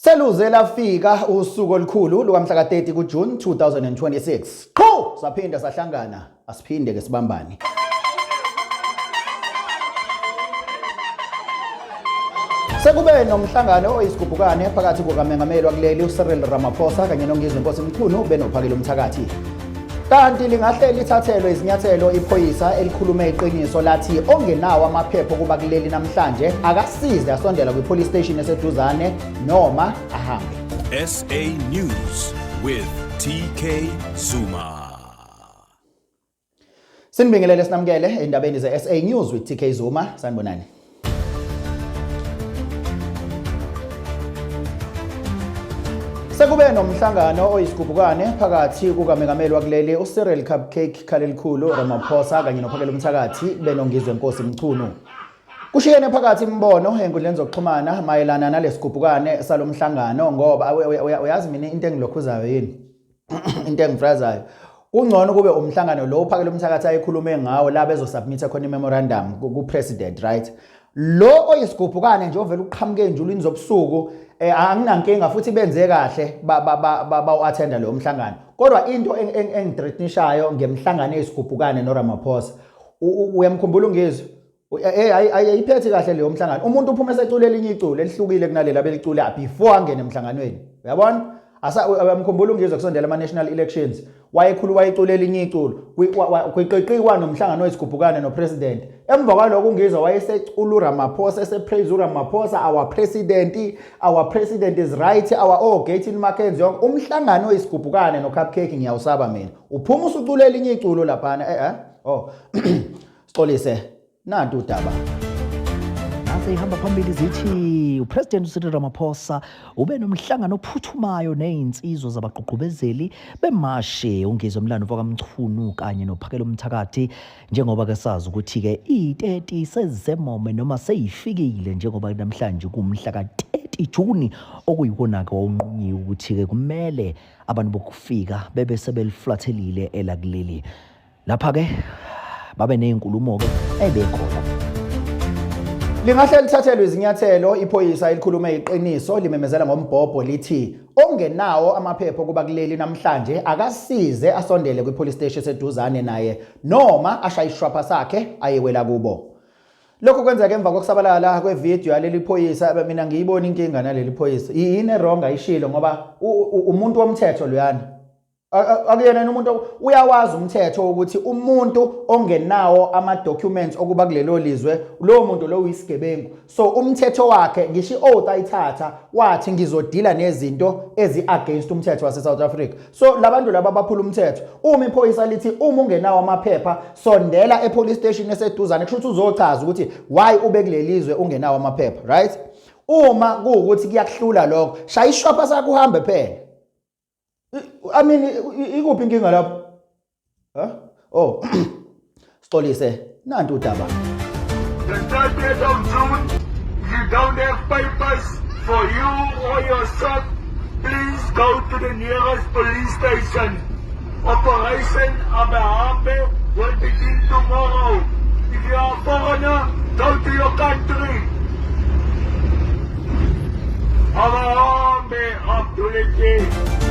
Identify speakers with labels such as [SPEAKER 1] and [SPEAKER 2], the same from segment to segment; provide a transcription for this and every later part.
[SPEAKER 1] Seluze lafika usuku olukhulu lukamhla ka-30 kuJune 2026. Qhu! Saphinda sahlangana, asiphinde ke sibambane. Sekube nomhlangano oyisigubhukane phakathi kukamengameli wakuleli uCyril Ramaphosa kanye noNgizwe Nkosi Mchunu benophakela umthakathi. Kanti lingahle lithathelwe izinyathelo iphoyisa elikhulume iqiniso lathi ongenawo amaphepha okuba kuleli namhlanje akasize asondela kwi-police station eseduzane noma ahambe.
[SPEAKER 2] SA News with TK Zuma.
[SPEAKER 1] Sinibingelele sinamukele endabeni ze-SA News with TK Zuma. Sanibonani. Sekube nomhlangano oyisigubhukane phakathi kukamengameli wakuleli uCyril Cupcake Khalelikhulu Ramaphosa kanye nophakela umthakathi benoNgizwe Nkosi Mchunu. Kushiyene phakathi imibono enkundleni zokuxhumana mayelana nalesigubhukane salomhlangano ngoba uyazi mina into engilokhuzayo yini into engifrazayo kungcono kube umhlangano lo uphakela umthakathi ayekhulume ngawo la bezosubmitha khona i-memorandum ku-president right lo oyisigubhukane nje ovela uqhamuke enjulwini zobusuku eh, anginankinga futhi benze kahle bawu-attenda lowo mhlangano kodwa into engithreatenishayo ngemhlangano eyisigubhukane noRamaphosa uyamkhumbula ungizwe Eh ayiphethe kahle leyo mhlangano. Umuntu uphuma esecula elinye iculo elihlukile kunaleli abelicula before angene emhlanganweni. Uyabona? Asa uyamkhumbula ungizwe kusondela ama national elections. Wayekhulu wayecula elinye iculo. Kwiqiqiwa nomhlangano wesigubhukane no president. Emva kwaloko ungizwe wayesecula uRamaphosa esepraise uRamaphosa our president, our president is right, our oh Gayton McKenzie yonke umhlangano wesigubhukane no cupcake ngiyawusaba mina. Uphuma usucula elinye iculo laphana eh eh. Oh. Sixolise nantu udaba.
[SPEAKER 3] Nase ihamba phambili zithi uPresident uCyril Ramaphosa ube nomhlangano ophuthumayo nezinsizwa zabagqugqubezeli bemashe uNgizwe Mlando kaMchunu kanye noPhakela Umthakathi njengoba ke sazi ukuthi ke i-30 sezemome noma seyifikile njengoba namhlanje kumhla ka-30 Juni okuyiwona ke wawunqunyiwe ukuthi ke kumele abantu bokufika bebe sebeliflathelile elakuleli. Lapha ke babe nezinkulumo ke ebekhona.
[SPEAKER 1] Lingahle lithathelwe izinyathelo iphoyisa elikhulume iqiniso limemezela ngombhobho lithi ongenawo amaphepha okuba kuleli namhlanje akasize asondele kwi-police station eseduzane naye noma ashaye isishwapha sakhe ayewela kubo. Lokhu kwenzeka emva kokusabalala kwevidiyo yaleli phoyisa mina ngiyibona inkinga naleli phoyisa. Yini wrong ayishilo ngoba umuntu womthetho loyana. Akuyena yini umuntu uyawazi umthetho ukuthi umuntu ongenawo ama-documents okuba kulelo lizwe lowo muntu lowo uyisigebengu so umthetho wakhe ngisho i-oath ayithatha wathi ngizodila nezinto ezi-against umthetho wase-South Africa so labantu laba baphula umthetho uma iphoyisa lithi uma ungenawo amaphepha sondela e-police station eseduzane kusho ukuthi uzochaza ukuthi why ube kuleli zwe ungenawo amaphepha right uma kuwukuthi kuyakuhlula lokho shaya ishwapha sakho uhambe phela I mean ikuphi inkinga lapho? Huh? Oh. Sixolise nantu udaba.
[SPEAKER 4] The 30th of June, if you don't have papers for you or your son, please go to the nearest police station. Operation Abahambe will begin tomorrow. If you are a foreigner, go to your country. Abahambe Abdullah.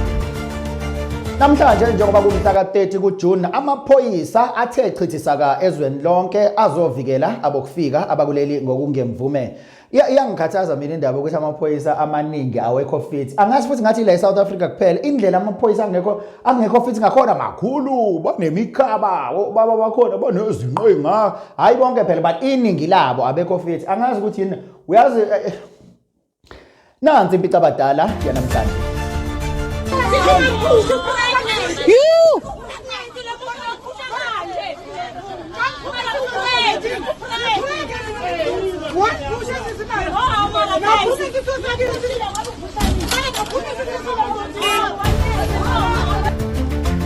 [SPEAKER 1] Namhlanje njengoba kumhla ka-30 kuJune amaphoyisa athe chithisaka ezweni lonke azovikela abokufika abakuleli ngokungemvume. Iyangikhathaza mina indaba ukuthi amaphoyisa amaningi awekho fit. Angazi futhi ngathi la eSouth Africa kuphela indlela amaphoyisa angekho angekho fit ngakhona makhulu banemikhaba obaba bakhona banezinqe nga hayi bonke phela but iningi labo abekho fit. Angazi ukuthi yini uyazi eh, eh, Nansi impicabadala yanamhlanje.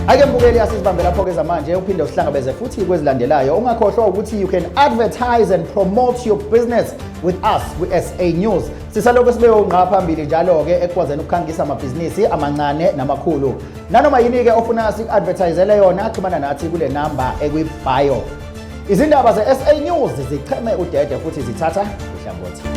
[SPEAKER 1] Ake mbukeli asizibambe lapho ke zamanje uphinde usihlangabeze futhi kwezilandelayo. Ungakhohlwa ukuthi you can advertise and promote your business with us kwi-SA News. Sisalokhu sibeyongqa phambili njalo-ke ekukwazeni ukukhangisa amabhizinisi amancane namakhulu. Nanoma yini-ke ofuna siku-advertisele yona, xhumana nathi kule namba ekwi-bio. Izindaba ze-SA News zicheme udede futhi zithatha uhlangothi.